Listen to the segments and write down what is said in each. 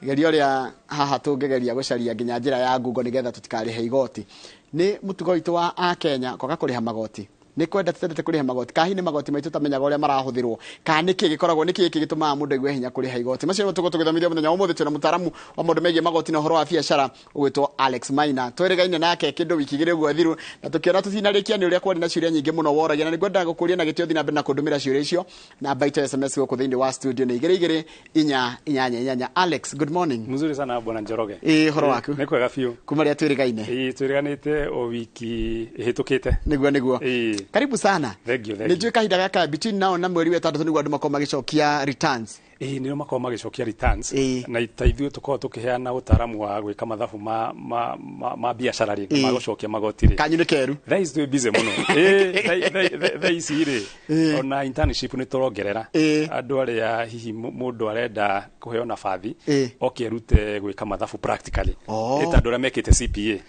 Geria ũrĩa haha tũngĩgeria gũcaria nginya njĩra ya Google nĩgetha tũtikarĩhe igoti. Nĩ mũtugo witũ wa Akenya kwaga kũrĩha magoti. Nĩ kwenda tũtendete kũrĩha magoti, kana hihi nĩ magoti maitũ tũtamenyaga ũrĩa marahũthĩrwo, kana nĩkĩ gĩkoragwo, nĩkĩ gĩkĩ gĩtũmaga mũndũ aigue hinya kũrĩha igoti. Macio nĩmo tũgũkorwo tũgĩthomithio mũthenya wa ũmũthĩ twĩna mũtaaramu wa maũndũ megiĩ magoti na ũhoro wa biacara ũgwĩtwo Alex Maina. Twĩrĩgaine nake kĩndũ wiki igĩrĩ ũguo thiru na tũkĩona tũtinarĩkia nĩ ũrĩa kwarĩ na ciũria nyingĩ mũno woragia, na nĩngwenda gũkũria na gĩtĩo thiĩ na mbere na kũndũmĩra ciũria icio. Namba itũ ya SMS gũkũ thĩinĩ wa studio nĩ igĩrĩ igĩrĩ inya inyanya inyanya. Alex, good morning. Mzuri sana, bwana Njoroge. Ĩĩ, ũhoro waku? Nĩ kwega biũ. Kuma rĩrĩa twĩrĩgaine. Ĩĩ, twĩrĩganĩte o wiki ĩhĩtũkĩte. Nĩguo. Ĩĩ. Karibu sana. Thank you, thank Nĩ you. njũĩ kahinda gaka between now na mweri wa ĩtandatũ nĩguo andũ makorwo magĩcokia returns. Ĩĩ, nĩo makoragwo magĩcokia returns. Ĩĩ. Na ta ithuĩ tũkoragwo tũkĩheana ũtaaramu wa gwĩka mathabu ma biacara rĩ, na ma gũcokia magoti rĩ. Kanyu nĩ keru. Thaa ici twĩ busy mũno. Ĩĩ, thaa ici rĩ, ona internship nĩ tũrongerera. Andũ arĩa hihi mũndũ arenda kũheo nabathi, oke erute gwĩka mathabu practically. Oh. Ĩ ta andũ arĩa mekĩte CPA.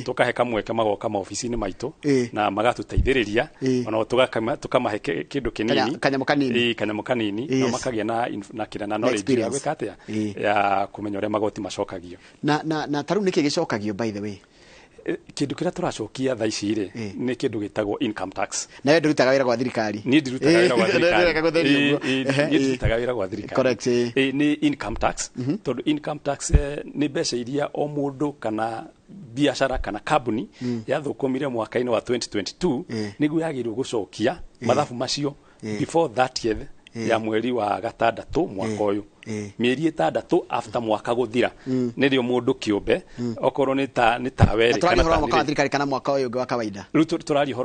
Tũkahe kamweke magoka maobici-inĩ maitũ na magatũteithĩrĩria, ona tũkamahe kĩndũ kĩnini. Kanyamũ kanini. Ĩĩ, kanyamũ kanini, na makagĩa na kĩrĩa na knowledge ya experience. gwĩka atĩa, ya kũmenya ũrĩa magoti macokagio. Na tarĩu nĩkĩ gĩcokagio, by the way? Kĩndũ kĩrĩa tũracokia thaa ici rĩ, nĩ kĩndũ gĩtagwo income tax. Na we ndũrutaga wĩra gwa thirikari? Niĩ ndirutaga wĩra gwa thirikari. Ndĩreka gũtheria ũguo. Ĩĩ, Ehe, niĩ ndirutaga wĩra gwa thirikari. Correct, ĩĩ. Ĩĩ, nĩ income tax, tondũ income tax nĩ mbeca iria o mũndũ kana biacara kana kambuni yathũkũmire mwaka-inĩ wa 2022, nĩguo yagĩrĩirwo gũcokia mathabu macio before 30th ya mweri wa gatandatũ mwaka ũyũ. Mĩeri 6 after mwaka gũthira nĩrĩo mũndũ kĩũmbe, okorwo nĩ ta we Na rĩ, tũraria kana ũhoro wa ta mwaka wa nĩ rĩ. thirikari kana mwaka ũyũ ũngĩ wa kawaida? Rĩu tũraria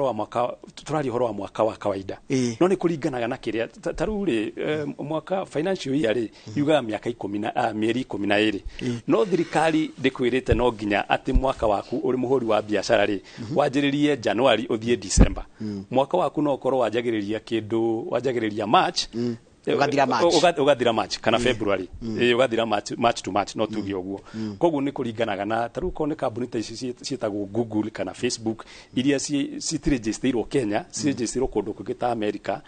ũhoro wa mwaka wa kawaida. No nĩ kũringanaga na kĩrĩa ta rĩu rĩ, mwaka financial year rĩ, yugaga mĩaka ikũmi na mĩeri 12, no thirikari ndĩkwĩrĩte no nginya atĩ mwaka waku ũrĩ mũhũri wa biacara rĩ, wanjĩrĩrie January ũthiĩ December. Mwaka waku no ũkorwo wanjagĩrĩria kĩndũ wanjagĩrĩria March, Ũgathira March. Ũgathira March kana February. Ĩĩ, ũgathira March, March to March, no tuge ũguo. Koguo nĩ kũringanaga na ta rĩu korwo nĩ kambuni ta ici ciĩtagwo Google kana Facebook, iria citirejistĩirwo Kenya, cirejistĩirwo kũndũ kũngĩ ta America,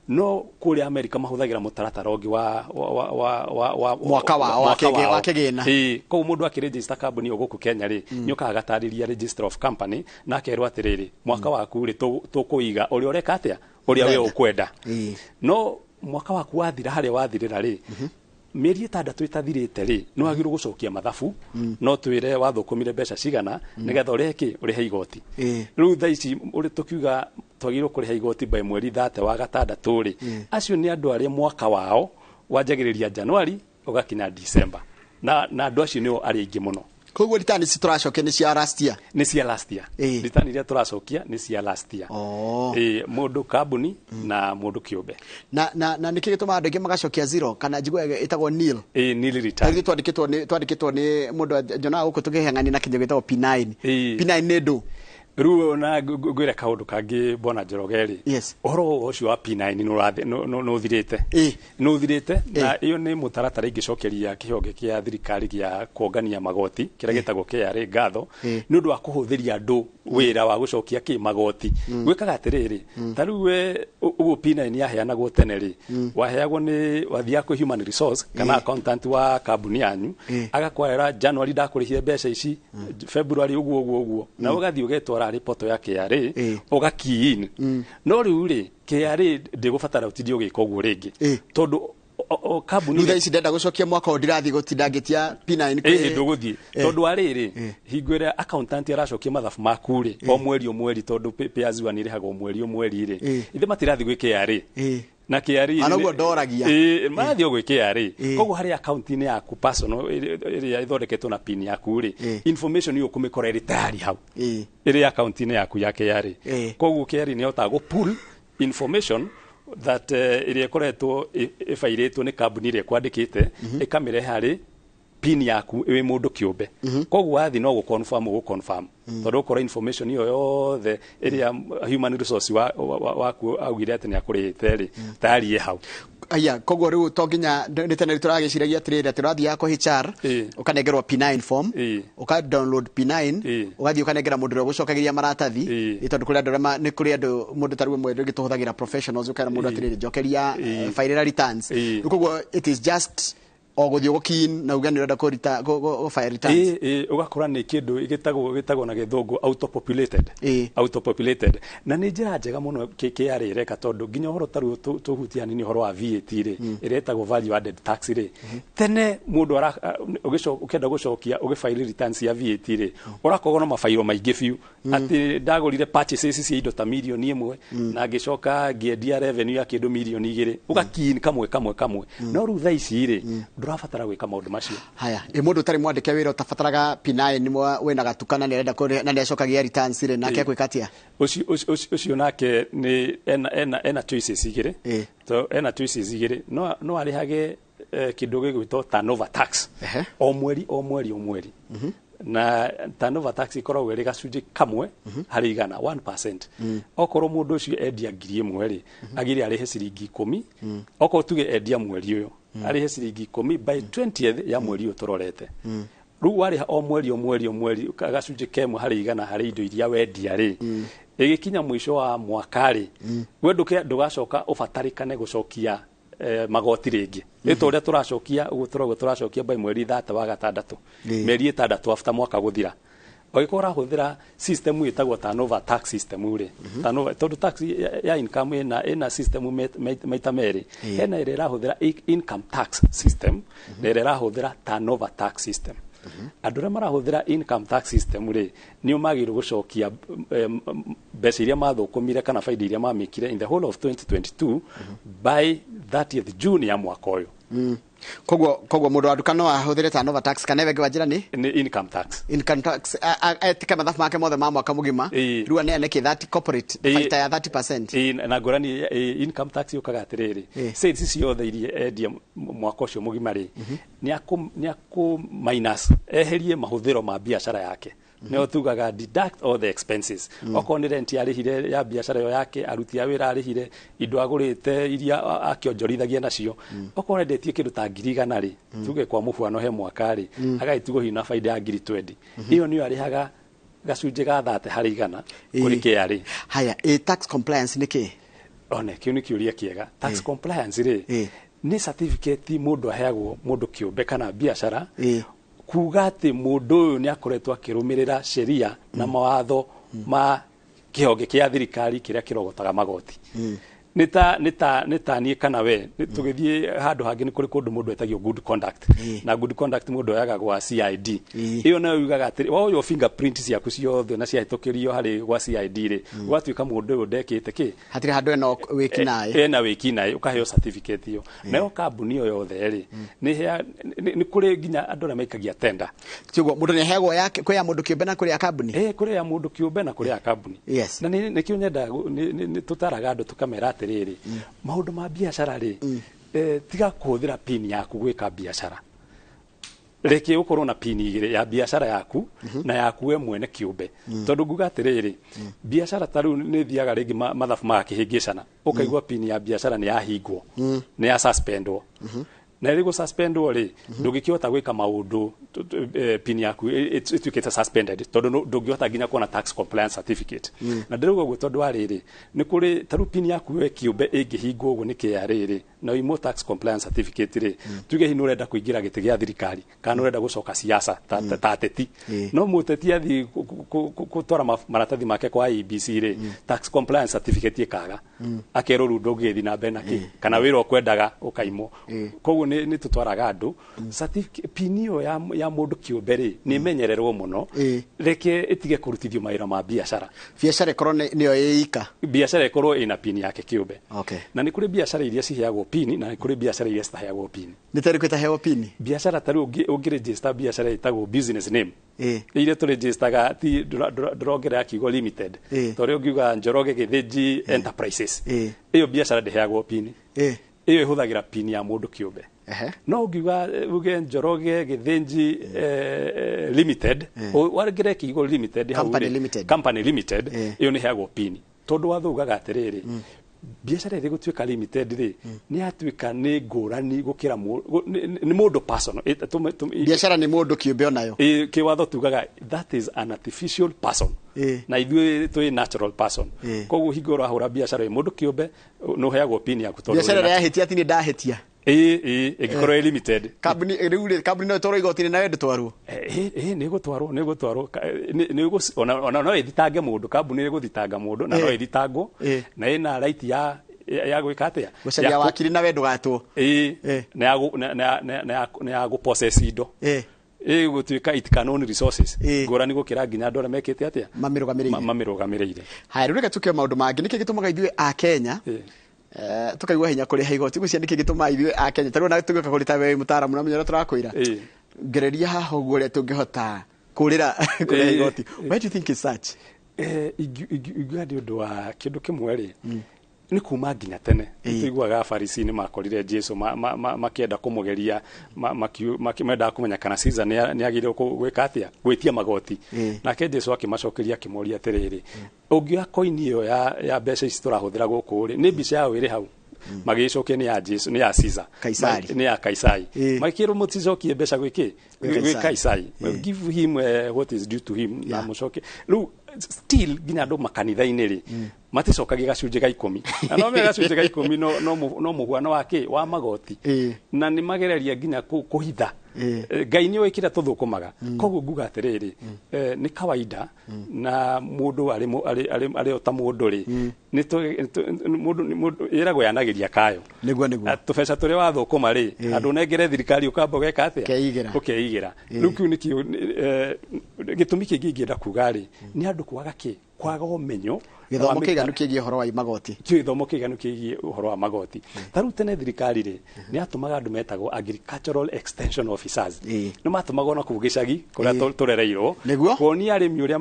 no kũrĩa America mahũthagĩra mũtaratara ũngĩ wa Mwaka wao wa mwaka wao. Wa kĩgĩna. Ĩĩ, koguo mũndũ akĩregister kambuni ĩyo gũkũ Kenya rĩ, nĩ okaga agatarĩria registrar of company na akerwo atĩrĩrĩ, mwaka waku rĩ, tũkũiga ũrĩa ũreka atĩa, ũrĩa we Ũrenda. ũkwenda. No mwaka waku wathira harĩa wathirĩra rĩ, mĩeri 6 ĩtathirĩte rĩ, nĩ wagĩrĩirwo gũcokia mathabu, no twĩre wathũkũmire mbeca cigana nĩgetha ũrĩhe kĩ, ũrĩhe igoti. Rĩu thaa ici ũrĩ tũkiuga twagĩrĩirwo kũrĩha igoti by mweri 30 wa gatandatũ rĩ, acio nĩ andũ arĩa mwaka wao wanjagĩrĩria January ũgakinya December, na andũ acio nĩo arĩa aingĩ mũno. Koguo return ici tũracokia nĩ cia last year? Nĩ cia last year. Ĩĩ. Return iria tũracokia nĩ cia last year. Oh. Ĩĩ, mũndũ kambuni na mũndũ kĩũmbe. Na nĩkĩ gĩtũmaga andũ aingĩ magacokia zero, kana njiguaga ĩtagwo nil? Ĩĩ, nil return. Tarĩu twandĩkĩtwo nĩ mũndũ nyonaga gũkũ tũkĩheng'ania na kĩndũ gĩtagwo P9. Ĩĩ. P9 nĩ ndũ? Rĩu ona ngwĩre kaũndũ kangĩ, bwana Njoroge rĩ, ũhoro ũcio wa P9 nĩ ũthirĩte. Nĩ ũthirĩte, na ĩyo nĩ mũtaratara ingĩcokeria kĩhonge kĩa thirikari gĩa kuongania magoti kĩrĩa gĩtagwo KRA ngatho, nĩ ũndũ wa kũhũthĩria andũ wĩra wa gũcokia kĩ magoti. Gwĩkaga atĩrĩrĩ, ta rĩu we ũguo P9 yaheanagwo tene rĩ, waheagwo nĩ wathiaga kwĩ human resource kana accountant wa kambuni yanyu, agakwarĩra January ndakũrĩhire mbeca ici, February ũguo ũguo ũguo, na ũgathiĩ ũgetwara rĩpoto ya KRA ũga key in. No rĩu rĩ, KRA ndĩgũbatara ũtinde ũgĩka ũguo rĩngĩ, tondũ kambuni Rĩu thaa ici ndenda gũcokia mwaka ũyũ, ndirathiĩ gũtinda ngĩtia P9 Ĩhĩ, ndũgũthiĩ, tondũ wa rĩrĩ, hingo ĩrĩa accountant aracokia mathabu maku rĩ, o mweri o mweri, tondũ pay as you earn ĩrĩhagwo mweri o mweri rĩ, ithe matirathiĩ gwĩ KRA na KRA. Ana ũguo ndoragia. Ĩĩ, marathiĩ o gwĩ KRA. Koguo harĩ akaunti-inĩ yaku personal ĩrĩa ĩthondeketwo na PIN yaku rĩ, information ĩyo ũkũmĩkora ĩrĩ tayari hau, ĩrĩ akaunti-inĩ yaku ya KRA. Koguo KRA nĩ ĩhotaga gũ pull information that ĩrĩa ĩkoretwo ĩbairĩtwo nĩ kambuni ĩrĩa ĩkwandĩkĩte, ĩkamĩrehe harĩ PIN yaku wĩ mũndũ kĩũmbe. Koguo wathiĩ no gũ-confirm, ũgũ-confirm, tondũ ũkora information ĩyo yothe ĩrĩa human resource waku augire atĩ nĩ akũrĩhĩte rĩ, tayari ĩ hau. Aya, koguo rĩu to nginya nĩ tene tũragĩciragia atĩrĩrĩ, atĩ ũrathiaga kwa HR, ũkanengerwo P9 form, ũka download P9, ũgathiĩ ũkanengera mũndũ ũrĩa ũgũcokagĩria maratathi. Ĩ, tondũ kũrĩ andũ arĩa nĩ kũrĩ andũ, mũndũ ta rĩu ĩmwe rĩngĩ tũhũthagĩra professionals, ũkera mũndũ atĩrĩrĩ, njokeria fairĩra returns. Rĩu koguo it is just O guthii gukin na uge ni urenda kurita go file returns. Ugakora ni kindu gitagwo na githungu auto populated. Auto populated na ni njira njega muno KRA ireka tondu nginya uhoro taru tuhutia nini uhoro wa VAT ri iretagwo value added tax ri. Tene mundu ukenda gucokia ugifile returns ya VAT ri urakorwo na mafairo maingi biu ati ndagurire purchases cia indo ta milioni 1 na ngicoka ngiendia revenue ya kindu milioni 2 ugakin kamwe kamwe kamwe. No riu thaa ici ri ndurabatara gwika maundu macio. Haya, mundu utari mwandike wira utabataraga P9 ni wina gatukana ni arenda na ni acokagia returns ri nake gwika atia? Ucio nake ni ena choices igiri. To ena choices igiri no arihage kindu gigwitwo turnover tax o mweri o mweri o mweri. Na turnover tax ikoragwo iri gacunjĩ kamwe harĩ igana 1%. Okorwo mundu ucio endia 1,000 ri agire arihe ciringi 10. Okorwo tuge endia mweri uyu arihe ciringi 10 by 20th ya mweri uyu turorete. Riu wariha o mweri o mweri o mweri gacunjĩ kemwe harĩ igana harĩ indo iria wendia ri igikinya mwisho wa mwaka ri we ndugacoka ubatarikane gucokia magoti ringi. Ni ta uria turacokia uguo turauga turacokia by mweri 3 wa gatandatũ mieri 6 after mwaka guthira. Ũngĩkorwo ũrahũthĩra system ĩtagwo turnover tax system rĩ, turnover tondu tax ya income ĩna system maita merĩ, hena ĩrĩa ĩrahũthĩra income tax system na ĩrĩa ĩrahũthĩra turnover tax system. Andũ arĩa marahũthĩra income tax system rĩ nĩo magĩrĩirwo gũcokia mbeca iria mathũkũmire kana baida iria mamĩkire in the whole of 2022 by 30th June ya mwaka ũyũ. Koguo mundu wa nduka no ahũthĩre turnover tax kana ĩwe wa njĩra ni income tax. Income tax etike mathabu make mothe ma mwaka mugima rĩu aneane kĩ 30 corporate baita ya 30%. Na ngũrani income tax yũkaga atĩrĩrĩ, sales ciothe iria endia mwaka ũcio mũgima rĩ nĩ akũ minus eherie mahũthĩro ma biacara yake. Nĩo tugaga deduct all the expenses. Okorwo nĩ rent yarĩhire ya biacara ĩyo yake, aruti a wĩra arĩhire, indo agũrĩte iria akĩonjorithagia nacio. Okorwo endetie kĩndũ ta 100,000 rĩ, tuge kwa mũhuano he mwaka rĩ, agagĩtigwo hihi na baida ya 20,000. Ĩyo nĩyo arĩhaga gacunjĩ ga 30 harĩ igana kũrĩ KRA. Haya, tax compliance nĩ kĩ? One, kĩu nĩ kĩũria kĩega. Tax compliance rĩ nĩ certificate mũndũ aheagwo mũndũ kĩũmbe kana biacara kuga ati mundu uyu ni akoretwo akirumirira sheria na mawatho ma kihonge kia thirikari kiria kirogotaga magoti. Nĩ ta niĩ kana we tũgĩthiĩ handũ hangĩ nĩ kũrĩ kũndũ mũndũ etagio good conduct. Na good conduct mũndũ oyaga gwa CID. Ĩyo nayo yugaga atĩrĩ woywo fingerprint ciaku ciothe na ciahĩtũkĩrio harĩ gwa CID rĩ ũgatuĩka mũndũ ũyũ ndekĩte kĩ hatirĩ handũ ena wĩkinaĩ ena wĩkinaĩ ũkaheo certificate ĩyo. Nayo kambuni ĩyo yothe rĩ nĩ kũrĩ nginya andũ arĩa maikagia tender. Tiguo mũndũ nĩ aheagwo yake kwĩ ya mũndũ kĩũmbe na kũrĩ ya kambuni. Kũrĩ ya mũndũ kĩũmbe na kũrĩ ya kambuni. Na nĩkĩo nyendaga tũtaraga andũ tũkamera atĩrĩrĩ maũndũ ma biacara rĩ tiga kũhũthĩra pin yaku gwĩka biacara. Reke ũkorwo na pin igĩrĩ ya biacara yaku na yaku we mwene kĩũmbe. Tondũ nguga atĩrĩrĩ biacara ta rĩu nĩ thiaga rĩngĩ mathabu magakĩhĩngĩcana ũkaigua pin ya biacara nĩ yahingwo nĩ ya suspendwo. Na rĩrĩ gũ-suspendwo rĩ ndũngĩkĩhota gwĩka maũndũ pin yaku ĩtuĩkĩte suspended tondũ ndũngĩhota nginya kuona tax compliance certificate. Na ndĩrauga ũguo tondũ wa rĩrĩ nĩ kũrĩ ta rĩu pin yaku we kĩũmbe ĩngĩhingwo ũguo nĩ KRA rĩ na ũimwo tax compliance certificate rĩ tuge hihi nĩ ũrenda kũingĩra gĩtĩ gĩa thirikari kana nĩ ũrenda gũcoka siasa ta ateti. No mũteti athiĩ gũtwara maratathi make kwa IEBC rĩ tax compliance certificate ĩkaga akerwo rĩu ndũngĩthiĩ na mbere na kĩ kana wĩra ũkwendaga ũkaimwo. Koguo nĩ tũtwaraga andũ pin ĩyo ya mũndũ kĩũmbe rĩ nĩ ĩmenyererwo mũno reke ĩtige kũrutithio mawĩra ma biacara. Biacara ĩkorwo nĩyo ĩika. Biacara ĩkorwo ĩna pin yake kĩũmbe. Na nĩ kũrĩ biacara iria ciheagwo pin na nĩ kũrĩ biacara iria citaheagwo pin. Nĩ ta ĩrĩkũ ĩtaheagwo pin? Biacara ta rĩu ũngĩregister biacara ĩtagwo business name. Iria tũregistaga ti ndũrongerera kiugo limited. Ta ũrĩa ũngiuga Njoroge Gĩthĩnji Enterprises. Ĩyo biacara ndĩheagwo pin. Ĩyo ĩhũthagĩra pin ya mũndũ kĩũmbe. No ũngiuga uge Njoroge Gĩthĩnji Limited wongerere kiugo limited hau rĩ, company limited ĩyo nĩ ĩheagwo pin. Tondũ watho ugaga atĩrĩrĩ biacara ĩrĩ gũtuĩka limited rĩ nĩ yatuĩka nĩ ngũrani gũkĩra nĩ mũndũ personal. Biacara nĩ mũndũ kĩũmbe onayo. Kĩwatho tugaga that is an artificial person. Na ithuĩ twĩ natural person. Koguo hingo ũrahũra biacara ĩ mũndũ kĩũmbe nĩ ũheagwo pin yaku tondũ biacara ĩrĩa yahĩtia ti nĩ ndahĩtia. Ĩĩ, ĩngĩkorwo ĩ limited. Kambuni rĩu rĩ, kambuni no ĩtwarwo igoti-inĩ nawe ndũtwarwo? Ĩĩ, nĩ ĩgũtwarwo, nĩ ĩgũtwarwo. Ona no ĩthitange mũndũ, kambuni ĩgũthitanga mũndũ na no ĩthitangwo na ĩna right ya gwĩka atĩa? Gũcaria wakiri nawe ndũgatwo. Ĩĩ, na ya gũ possess indo. Ĩgũtuĩka it can own resources ngũrani gũkĩra nginya andũ arĩa mekĩte atĩa? Mamĩrũgamĩrĩire. Mamĩrũgamĩrĩire. Haya, rĩu reke tũke maũndũ mangĩ. Nĩkĩ gĩtũmaga ithuĩ a Kenya tukaigua hinya kũrĩha igoti? Gwĩciria nĩkĩ gĩtũmaga ithuĩ a Kenya tarĩu ona tũgĩũka kũrĩ ta we mũtaaramu na mũnya ũrĩa tũrakwĩra, ngereria haha ũguo ũrĩa tũngĩhota kũrĩra kũrĩha igoti. Why do you think it's such? Ingiuga nĩ ũndũ wa kĩndũ kĩmwe rĩ, nĩ kuma nginya tene tũiguaga Afarisi nĩ makorire Jesu makĩenda kũmũgeria, mendaga kũmenya kana Caesar nĩ agĩrĩirwo gwĩka atĩa, gwĩtia magoti. Nake Jesu akĩmacokeria akĩmoria atĩrĩrĩ, ũngĩoya koini ĩyo ya mbeca ici tũrahũthĩra gũkũ rĩ, nĩ mbica yao ĩrĩ hau? Magĩcokia nĩ ya Jesu, nĩ ya Caesar. Kaisari. Nĩ ya Kaisari. Magĩkĩrwo mũticokie mbeca gwĩ kĩ? Gwĩ Kaisari. Give him what is due to him na mũcoke. Rĩu still nginya andũ makanitha-inĩ rĩ, maticokagia gacunjĩ ga 10. Na no mega gacunjĩ ga 10 no mũhuano wa kĩ? Wa magoti. Na nĩ magereria nginya kũhitha. Ngai nĩ oĩ kĩrĩa tũthũkũmaga. Koguo nguga atĩrĩrĩ, nĩ kawaida na mũndũ arĩ o ta mũndũ rĩ, mũndũ ĩragwo yanagĩria kayo. Nĩguo, nĩguo. Tũbeca tũrĩa wathũkũma rĩ, andũ nengere thirikari ũkamba ũgeka atĩa? Ũkeigĩra. Ũkeigĩra. Rĩu kĩu nĩkĩo gĩtũmi kĩngĩ ingĩenda kuga rĩ, nĩ andũ kwaga kĩ? Kwaga ũmenyo. Gĩthomo kĩiganu kĩgiĩ ũhoro wa magoti. Gĩthomo kĩiganu kĩgiĩ ũhoro wa magoti. Ta rĩu tene thirikari rĩ, nĩ yatũmaga andũ metagwo agricultural extension officers. Nĩ matũmagwo na kũu gĩcagi kũrĩa tũrereirwo. Nĩguo? Kuonia arĩmi ũrĩa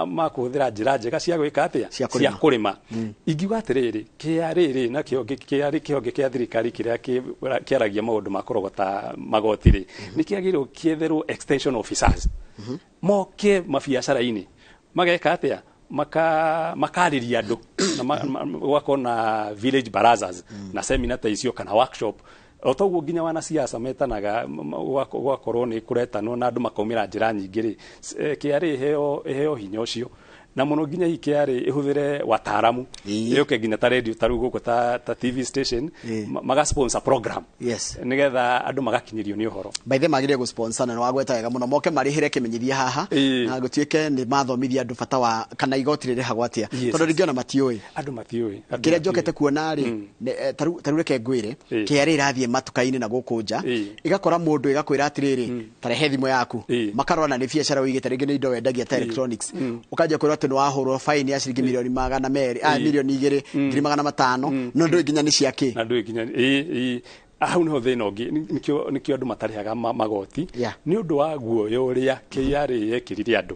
makũhũthĩra njĩra njega cia gwĩka atĩa? Cia Cia kũrĩma. Ingiuga atĩrĩrĩ, KRA rĩ, na kĩhonge kĩa thirikari kĩrĩa kĩaragia maũndũ ma kũrogota magoti rĩ, nĩ kĩagĩrĩirwo kĩetherwo extension officers. Moke mabiacara-inĩ. Mageka atĩa? Makarĩria andũ na gũgakorwo na village barazas na seminar ta icio kana workshop. O toguo nginya wanasiasa metanaga, gũgakorwo nĩ kũretanwo na andũ makaumĩra njĩra nyingĩ rĩ, KRA ĩheo hinya ũcio. Na mũno nginya hihi KRA ĩhũthĩre wataaramu. Ĩũke nginya ta radio, ta rĩu gũkũ ta TV station, maga sponsor program. Nĩgetha andũ magakinyĩrio nĩ ũhoro. By the way, magĩrĩire gũ-sponsor na nĩwagweta wega mũno. Moke marĩhĩre kĩmenyithia haha, na gũtuĩke nĩ mathomithia andũ bata wa kana igoti rĩrĩhagwo atĩa. Tondũ rĩngĩ ona matiũĩ. Andũ matiũĩ. Andũ Kĩrĩa matiũĩ. njokete kuona rĩ, ta rĩu reke ngwĩre, KRA ĩrathiĩ matuka-inĩ na gũkũ nja, ĩgakora mũndũ ĩgakwĩra atĩrĩrĩ, ta rehe thimũ yaku. Makarora na nĩ biacara ũigĩte, rĩngĩ nĩ indo wendagia ta electronics. Ũkanjia kwĩrwo atĩ nĩ wahũrwo fine ya ciringi milioni magana merĩ, milioni igĩrĩ, ngiri magana matano, no ndũĩ nginya nĩ cia kĩ. Na ndũĩ nginya, Hau nĩho thĩna ũngĩ, nĩkĩo andũ matarĩhaga magoti. Nĩ ũndũ wa guoya ũrĩa KRA yekĩrire andũ.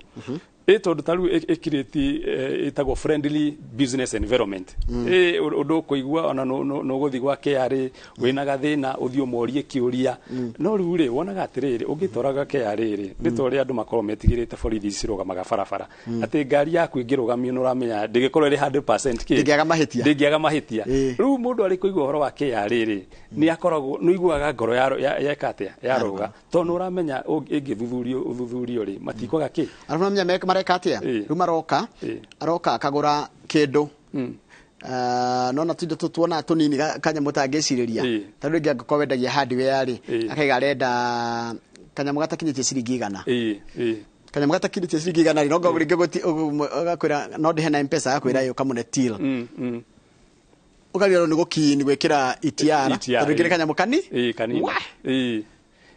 Tondũ ta rĩu ĩkirĩti, ĩtagwo friendly business environment. Ũndũ ũkũigua ona nũ ũgũthiĩ gwa KRA wĩna gathĩna, ũthiĩ ũmorie kĩũria. No rĩu rĩ, wonaga atĩrĩrĩ, ũngĩtwaraga KRA rĩ, nĩ ta ũrĩa andũ makoragwo metigĩrĩte borithi ici cirũgamaga barabara. Atĩ ngari yaku ĩngĩrũgamio nĩ ũramenya ndĩngĩkorwo ĩrĩ 100% kĩ? Ndĩngĩaga mahĩtia. Ndĩngĩaga mahĩtia. Rĩu mũndũ arĩ kũigua ũhoro wa KRA rĩ, nĩ akoragwo, nĩ ũiguaga ngoro yeka atĩa? Yarũga. Tondũ nĩ ũramenya ĩngĩthuthurio, ũthuthurio rĩ, matikwaga kĩ? Arabu nĩ mareka atĩa? Rĩu maroka, aroka akagũra kĩndũ. No na tuindo tuona tũnini kanyamũ tangĩcirĩria. Ta rĩu rĩngĩ angĩkorwo wendagia hardware rĩ, akaiga arenda kanyamũ gatakinyĩtie ciringi 100. Kanyamũ gatakinyĩtie ciringi 100 rĩ, no rĩngĩ agakwĩra no ndĩhe na M-Pesa, agakwĩra ĩ ũkamũne till. Ũkariganĩrwo nĩ gũkini gwĩkĩra ETR, ETR, tondũ rĩngĩ nĩ kanyamũ kani? Kanini. Wah!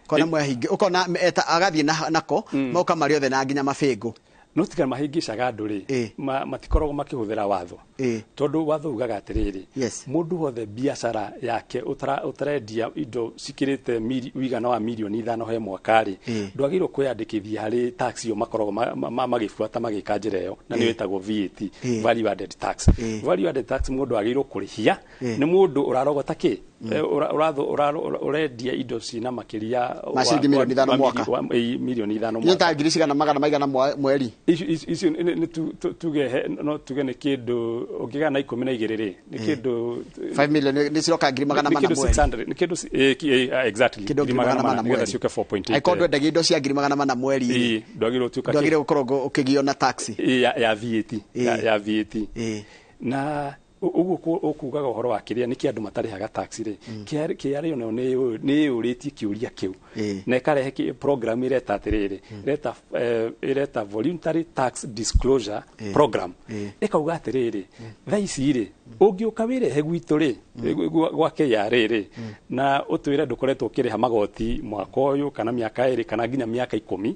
Kona mwahingi, ũkona agathiĩ nako, moka marĩ othe na nginya mabĩngũ. No tiga mahĩngĩcaga andũ rĩ, matikoragwo makĩhũthĩra watho. Tondũ watho ugaga atĩrĩrĩ, mũndũ wothe biacara yake ũtarendia indo cikĩrĩte ũigana wa mirioni 5 he mwaka rĩ, ndwagĩrĩirwo kwĩyandĩkithia harĩ tax ĩyo makoragwo magĩbuata magĩka njĩra ĩyo, na nĩyo ĩtagwo VAT, value added tax. Value added tax mũndũ agĩrĩirwo kũrĩhia nĩ mũndũ ũrarogota kĩ? Ũrendia indo cina makĩria Ma ciringi mirioni 5 mwaka. Mirioni 5 Inya mwaka. ta ngiri cigana magana maigana mweri? Icio nĩ tuge no tuge nĩ kĩndũ ũngĩgana na ikũmi na igĩrĩ rĩ, nĩ kĩndũ 5 million nĩ ciroka ngiri magana nĩ mana kĩndũ mweri. 600, nĩ kĩndũ exactly, Kĩndũ ngiri ngiri magana magana mana mana, nĩgetha mweri. ciũke 4.8. Angĩkorwo ndwendagia indo cia ngiri magana mana mweri rĩ, Ndwagĩrĩirwo ũtuĩka kĩ? Ndwagĩrĩirwo gũkorwo ũkĩgio na tax. Ya VAT, ya VAT. Na Ũguo ũkugaga ũhoro wa kĩrĩa nĩkĩ andũ matarĩhaga tax rĩ, KRA nayo nĩ ĩyũrĩtie kĩũria kĩu na ĩkarehe program ĩreta atĩrĩrĩ, ĩreta voluntary tax disclosure program. Ĩkauga atĩrĩrĩ, thaa ici rĩ, ũngĩũka wĩrehe gwitũ rĩ, gwa KRA rĩ, na ũtwĩre ndũkoretwo ũkĩrĩha magoti mwaka ũyũ kana mĩaka 2 kana nginya mĩaka 10,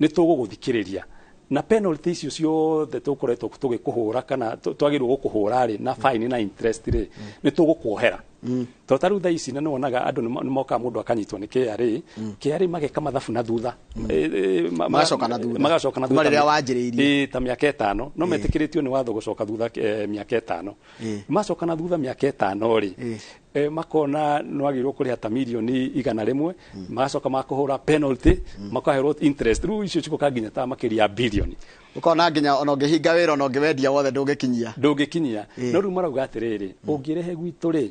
nĩ tũgũgũthikĩrĩria na penalty icio ciothe tũkoretwo tũgĩkũhũra kana twagĩrĩirwo gũkũhũra rĩ na fine na interest rĩ, nĩ tũgũkuohera. To ta rĩu thaa ici nĩ wonaga andũ nĩ mokaga mũndũ akanyitwo nĩ KRA, KRA mageka mathabu na thutha, magacoka na thutha, magacoka na thutha rĩrĩa wanjĩrĩirie ta mĩaka 5, no metĩkĩrĩtio nĩ watho gũcoka thutha mĩaka 5. Macoka na thutha mĩaka 5 rĩ, makona nĩ wagĩrĩirwo kũrĩha ta mirioni 100, magacoka makũhũra penalty, makaherwo interest, rĩu icio cigũka nginya ta makĩria ya bilioni. Ũkona nginya ona ũngĩhinga wĩra ona ũngĩwendia wothe ndũngĩkinyia. No rĩu marauga atĩrĩrĩ, ũngĩrehe gwitũ rĩ,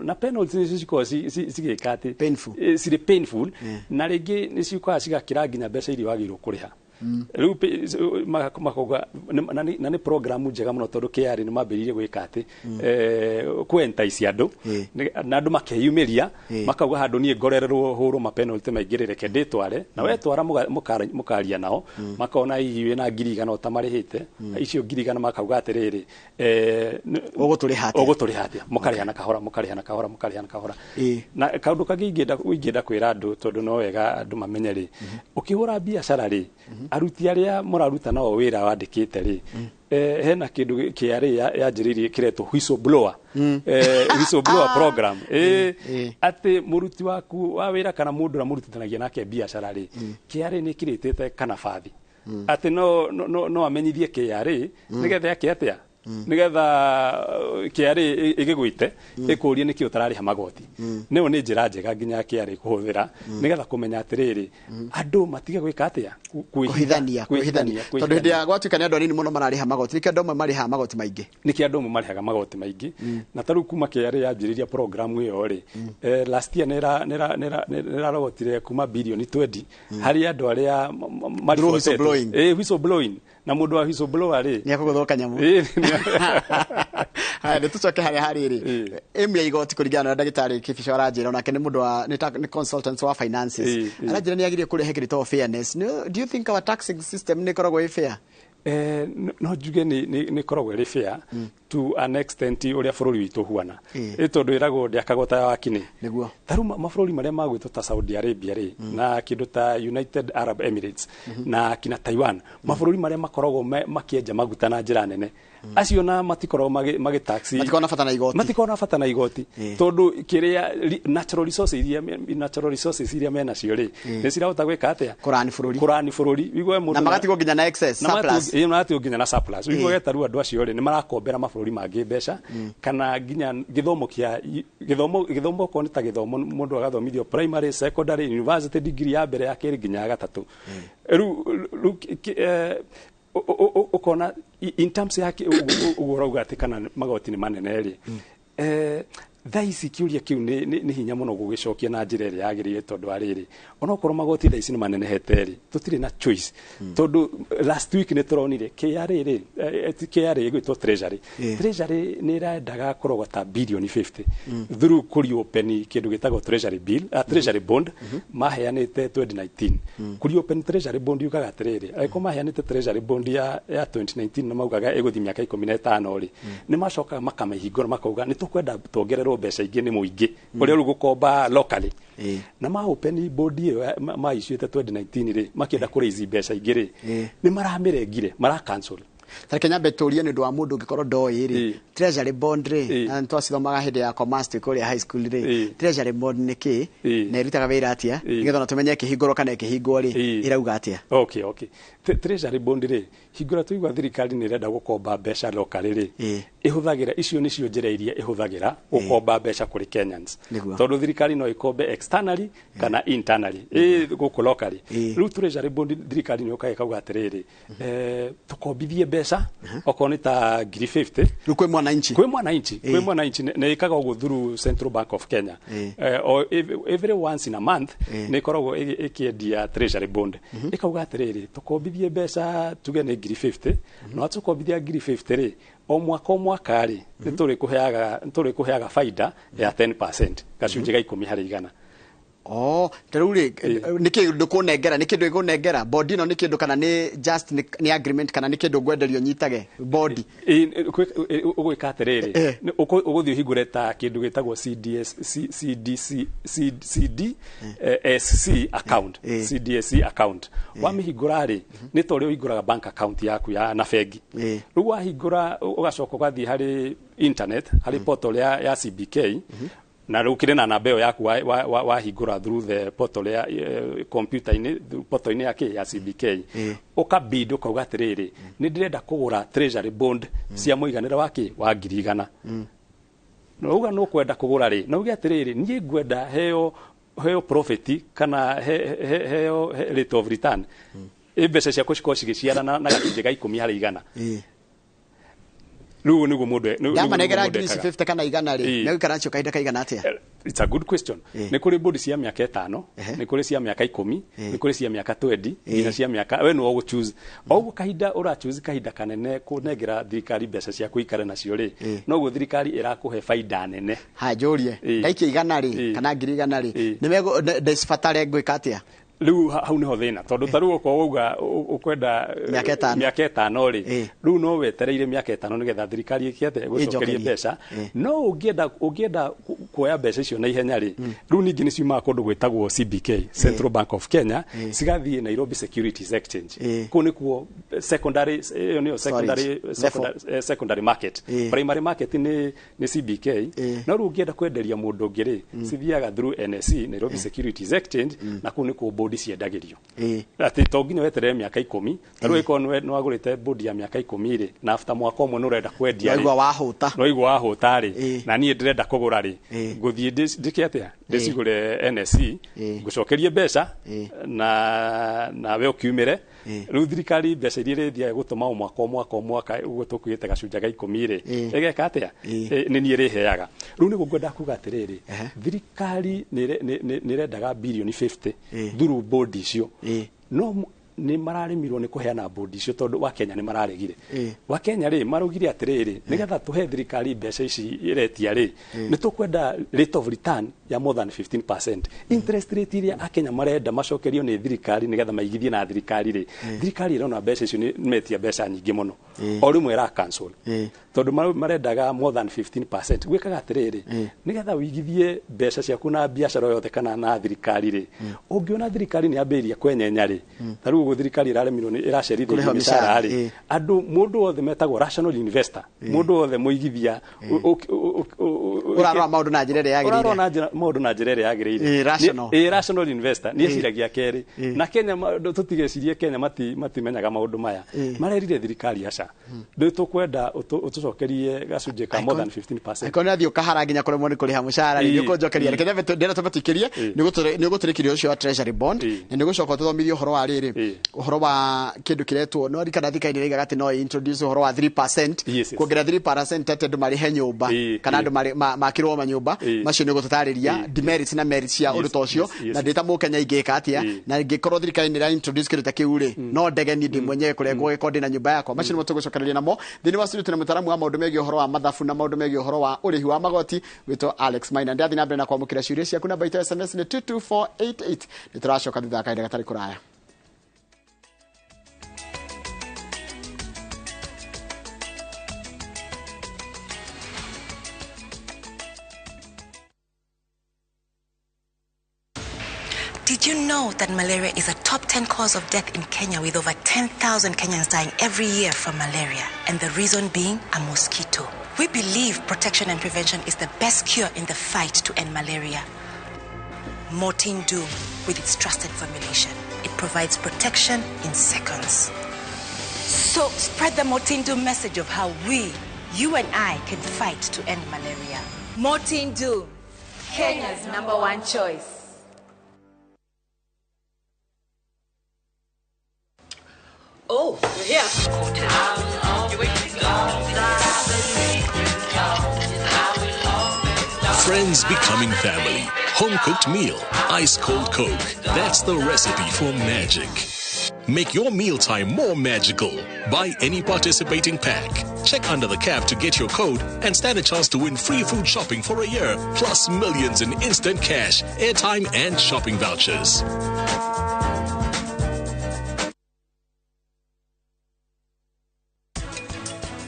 na penalty nĩcio cikoragwo cigĩka atĩ cirĩ painful, na rĩngĩ nĩ ciũkaga cigakĩra nginya mbeca iria wagĩrĩirwo kũrĩha. Rĩu makauga na nĩ programu njega mũno tondũ KRA nĩ mambĩrĩirie gwĩka atĩ kũ-entice andũ na andũ makeyumĩria, makauga handũ niĩ ngorererwo hũrwo ma penalty maingĩ reke ndĩtware, na wetwara mũkaria nao, makona hihi wĩna 100,000 ũtamarĩhĩte, icio 100,000 makauga atĩrĩrĩ, ũgũtũrĩha atĩa, mũkarĩha na kahora, mũkarĩha na kahora, mũkarĩha na kahora. Na kaũndũ kangĩ ingĩenda kwĩra andũ tondũ no wega andũ mamenye rĩ, ũkĩhũra biacara rĩ, aruti arĩa mũraruta nao wĩra wandĩkĩte rĩ, hena kĩndũ KRA yanjĩrĩirie kĩretwo whistleblower, whistleblower program, atĩ mũruti waku wa wĩra kana mũndũ ũrĩa mũrutithanagia nake biacara rĩ, KRA nĩ ĩkĩrĩtĩte kanabathi atĩ no amenyithie KRA nĩgetha yake atĩa, nĩgetha KRA ĩgĩgwĩte ĩkũrie nĩkĩ ũtararĩha magoti. Nĩyo nĩ njĩra njega nginya KRA kũhũthĩra nĩgetha kũmenya atĩrĩrĩ, andũ matige gwĩka atĩa, kũhithania, tondũ hĩndĩ ya gwatuĩka nĩ andũ anini mũno mararĩha magoti, nĩkĩo andũ amwe marĩhaga magoti maingĩ, nĩkĩo andũ amwe marĩhaga magoti maingĩ. Na ta rĩu kuma KRA yanjĩrĩria programu ĩyo rĩ, last year nĩrarogotire kuma bilioni 20 harĩ andũ arĩa marĩ whistleblowing, na mũndũ wa whistleblower rĩ nĩ akũgũthũka nyamũ. Haya, nĩ tũcoke harĩa harĩrĩ ĩmu ya igoti kũringana na ndagĩtarĩ Kibicho aranjĩra, onake nĩ mũndũ wa nĩ consultant wa finances, aranjĩra nĩ agĩrĩire kũrehe kĩndũ ta fairness. Do you think our taxing system nĩ ĩkoragwo ĩ fair? No njuge nĩ ĩkoragwo ĩrĩ fair to an extent ũrĩa bũrũri witũ ũhuana, tondũ ĩragwo ndĩakagwo ta wakinĩ. Nĩguo. Ta rĩu mabũrũri marĩa magwĩtwo ta Saudi Arabia rĩ, na kĩndũ ta United Arab Emirates na kina Taiwan, mabũrũri marĩa makoragwo makĩenja maguta na njĩra nene, acio na matikoragwo magĩtaxi, matikoragwo na bata na igoti, matikoragwo na bata na igoti, tondũ kĩrĩa natural resources iria menacio rĩ, nĩ cirahota gwĩka atĩa, kũrani bũrũri, na magatigwo nginya na excess surplus, magatigwo nginya na surplus. Ũiguage ta rĩu andũ acio rĩ, nĩ marakombera mabũrũri mangĩ mbeca, kana nginya gĩthomo kĩa gĩthomo okorwo nĩ ta gĩthomo mũndũ agathomithio primary, secondary, university degree ya mbere, ya kerĩ nginya ya gatatũ. Rĩu ũkona in terms ya ũguo ũrauga atĩ kana magoti nĩ manene rĩ, thaa ici kĩũria kĩu nĩ hinya mũno gũgĩcokia na njĩra ĩrĩa yagĩrĩire, tondũ wa rĩrĩ, onokorwo magoti thaa ici nĩ manenehete rĩ, tũtirĩ na choice, tondũ last week nĩ tũronire KRA rĩ, KRA ĩgwĩtwo Treasury, Treasury nĩ ĩrendaga kũrogota bilioni 50 through kũreopen kĩndũ gĩtagwo Treasury bill, Treasury bond maheanĩte 2019. Kũreopen Treasury bond yugaga atĩrĩrĩ, angĩkorwo maheanĩte Treasury bond ya 2019 na maugaga ĩgũthiĩ mĩaka 15 rĩ, nĩ macokaga makamĩhingũra makauga nĩ tũkwenda tuongererwo mbeca ingĩ nĩ mũingĩ ũrĩa rĩu gũkomba locally. Na ma open bond ĩyo ma issue 2019 rĩ, makĩenda kũ raise mbeca ingĩ rĩ, nĩ maramĩrengire, mara cancel. Tareke nyambe tũrie nĩ ũndũ wa mũndũ ũngĩkorwo ndoĩ rĩ, Treasury bond rĩ, na twacithomaga hĩndĩ ya commerce twĩ kũrĩa high school rĩ, Treasury bond nĩ kĩ na ĩrutaga wĩra atĩa, nĩgetha ona tũmenye ĩkĩhingũrwo kana ĩkĩhingwo rĩ, ĩrauga atĩa? Okay. Treasury bond rĩ, hingũra tũigua thirikari nĩ ĩrenda gũkomba mbeca locally rĩ, ĩhũthagĩra icio nĩcio njĩra iria ĩhũthagĩra gũkomba mbeca kũrĩ Kenyans, tondũ thirikari no ĩkombe externally kana internally, gũkũ locally. Rĩu Treasury bond thirikari nĩ yũkaga ĩkauga atĩrĩrĩ, tũkombithie mbeca okorwo nĩ ta 50,000 rĩu kwĩ mwananchi, kwĩ mwananchi nĩ ĩkaga ũguo through Central Bank of Kenya. Every once in a month nĩ ĩkoragwo ĩkĩendia Treasury bond, ĩkauga atĩrĩrĩ, tũkombithie mbeca tuge nĩ 50,000, na watũkombithia 50,000 rĩ, O mwaka o mwaka rĩ, nĩ tũrĩkũheaga baida ya 10%, gacunjĩ ga 10 harĩ igana. Oh, ta rĩu rĩ, nĩ kĩndũ kũnengera, nĩ kĩndũ gĩkũnengera bond ĩno, nĩ kĩndũ kana nĩ just nĩ agreement kana nĩ kĩndũ ngwenderio nyitage bond? Ũgwĩka atĩrĩrĩ, ũgũthiĩ ũhingũre ta kĩndũ gĩtagwo CDS, CDC, CDSC account. CDSC account wamĩhingũra rĩ, nĩ ta ũrĩa ũhingũraga bank account yaku ya na bengi. Rĩu wahingũra, ũgacoka ũgathiĩ harĩ internet, harĩ portal ya CBK, na rĩu kĩrĩ na namba ĩyo yaku wahingũra through the portal ya computer-inĩ, portal-inĩ ya kĩ ya CBK, ũkabid, ũkauga atĩrĩrĩ, nĩ ndĩrenda kũgũra treasury bond cia mũiganĩra wa kĩ wa 100,000. Na uga nũ kwenda kũgũra rĩ, na uge atĩrĩrĩ, niĩ ngwenda heo profit kana heo rate of return, mbeca ciakwa cikorwo cigĩciarana na gacunjĩ ga 10 harĩ igana. Rĩu nĩguo mũndũ Ndamanengera ngiri ici 50 kana 100 rĩ, megũikara nacio kahinda kaigana atĩa? It's a good question. Nĩ kũrĩ bodi cia mĩaka 5, nĩ kũrĩ cia mĩaka 10, nĩ kũrĩ cia mĩaka 20, nginya cia mĩaka, we nĩwe ũgũ choose. O ũguo kahinda ũra choose kahinda kanene kũnengera thirikari mbeca ciaku ikare nacio rĩ, noguo thirikari ĩrakũhe baida nene. Ha, njũrie, ndaikia 100 rĩ kana 100,000 rĩ, nĩ ndĩcibatare ngwĩka atĩa? Rĩu hau nĩho thĩna, tondũ ta rĩu okorwo wauga ũkwenda mĩaka 5, mĩaka 5 rĩ, rĩu no wetereire mĩaka 5 nĩgetha thirikari ĩke atĩa, ĩgũcokerie mbeca. No ũngĩenda kuoya mbeca icio na ihenya rĩ, rĩu ningĩ nĩ ciumaga kũndũ gwĩtagwo CBK, Central Bank of Kenya, cigathiĩ Nairobi Securities Exchange. Kũu nĩkuo secondary, ĩyo nĩyo secondary market. Primary market nĩ CBK. No rĩu ũngĩenda kwenderia mũndũ ũngĩ rĩ, cithiaga through NSE, Nairobi Securities Exchange, na kũu nĩkuo bodi ciendagĩrio. Atĩ to nginya weterere mĩaka 10, ta rĩu ĩkorwo nĩ wagũrĩte bodi ya mĩaka 10 rĩ, na after mwaka ũmwe nĩ ũrenda kwendia rĩ, waigua wahũta rĩ, na niĩ ndĩrenda kũgũra rĩ, ngũthiĩ ndĩke atĩa, ndĩcigũre NSE, ngũcokerie mbeca na we ũkiumĩre. Rĩu thirikari mbeca iria ĩrĩthiaga gũtũma o mwaka o mwaka o mwaka, ũguo tũkuĩte gacunjĩ ga 10 rĩ, ĩgeka atĩa, nĩ niĩ ĩrĩheaga. Rĩu nĩguo ngwenda kuga atĩrĩrĩ, thirikari nĩ ĩrendaga birioni 50 through bond icio, no nĩ mararemirwo nĩ kũheana bond icio tondũ wa Kenya nĩ mararegire. Wa Kenya rĩ, maraugire atĩrĩrĩ, nĩgetha tũhe thirikari mbeca ici ĩretia rĩ, nĩ tũkwenda rate of return ya more than 15%. Interest rate iria Akenya marenda macokerio nĩ thirikari nĩgetha maigithie na thirikari rĩ, thirikari ĩrona mbeca icio nĩ metia mbeca nyingĩ mũno, o rĩmwe ĩra cancel, tondũ marendaga more than 15%. Gwĩkaga atĩrĩrĩ, nĩgetha ũigithie mbeca ciaku na biacara yothe kana na thirikari rĩ, ũngĩona thirikari nĩ yambĩrĩria kwenyenya rĩ, ta rĩu ũguo thirikari ĩraremirwo nĩ ĩracerithĩria mĩcara rĩ, andũ mũndũ wothe metagwo rational investor, mũndũ wothe mũigithia ũrarora maũndũ na njĩra ĩrĩa yagĩrĩire, ũrarora maũndũ na njĩra ĩrĩa yagĩrĩire, rational investor nĩ eciragia kerĩ. Na Kenya tũtigecirie Kenya matimenyaga maũndũ maya, marerire thirikari aca, rĩu tũkwenda ũtũcokerie gacunjĩ ka more than 15%. Angĩkorwo nĩ athiĩ ũkahara nginya kũremwo nĩ kũrĩha mũcara rĩ, nĩ ũkũnjokeria. Reke ndĩrenda tũmatũikĩrie, nĩ ũgũtũrĩkĩria ũcio wa treasury bond, na nĩ ũgũcoka ũtũthomithie ũhoro wa rĩrĩ, ũhoro wa kĩndũ kĩretwo, no ririkana thirikari nĩ ĩraigaga atĩ no introduce ũhoro wa 3%, kuongerera 3% atĩ andũ marĩhe nyũmba kana andũ makĩrwo manyũmba macio. Nĩ ũgũtũtarĩria demerits na merits cia ũndũ ta ũcio, na ndĩ ta mũkenya ingĩka atĩa, na ingĩkorwo thirikari nĩ ĩra introduce kĩndũ ta kĩu rĩ, no ndege niĩ ndĩ mwenyewe kũrengwo gĩkorwo ndĩ na nyũmba yakwa. Macio nĩmo tũgũcokereria namo thĩinĩ wa studio. Tũna mũtaaramu wa maũndũ megiĩ ũhoro wa mathabu na maũndũ megiĩ ũhoro wa ũrĩhi wa magoti wĩtwo Alex Maina. Ndĩrathiĩ na mbere na kwamũkĩra ciũria ciaku, namba itũ SMS nĩ 22488. Nĩ tũracoka thutha wa kahinda gatarĩ kũraya. Did you know that malaria is a top 10 cause of death in Kenya, with over 10,000 Kenyans dying every year from malaria, and the reason being a mosquito? We believe protection and prevention is the best cure in the fight to end malaria. Mortein Doom, with its trusted formulation, it provides protection in seconds. So spread the Mortein Doom message of how we, you and I, can fight to end malaria. Mortein Doom, Kenya's #1 choice. Oh, you're here. Friends becoming family. Home-cooked meal. Ice-cold Coke. That's the recipe for magic. Make your mealtime more magical. Buy any participating pack. Check under the cap to get your code and stand a chance to win free food shopping for a year, plus millions in instant cash, airtime, and shopping vouchers.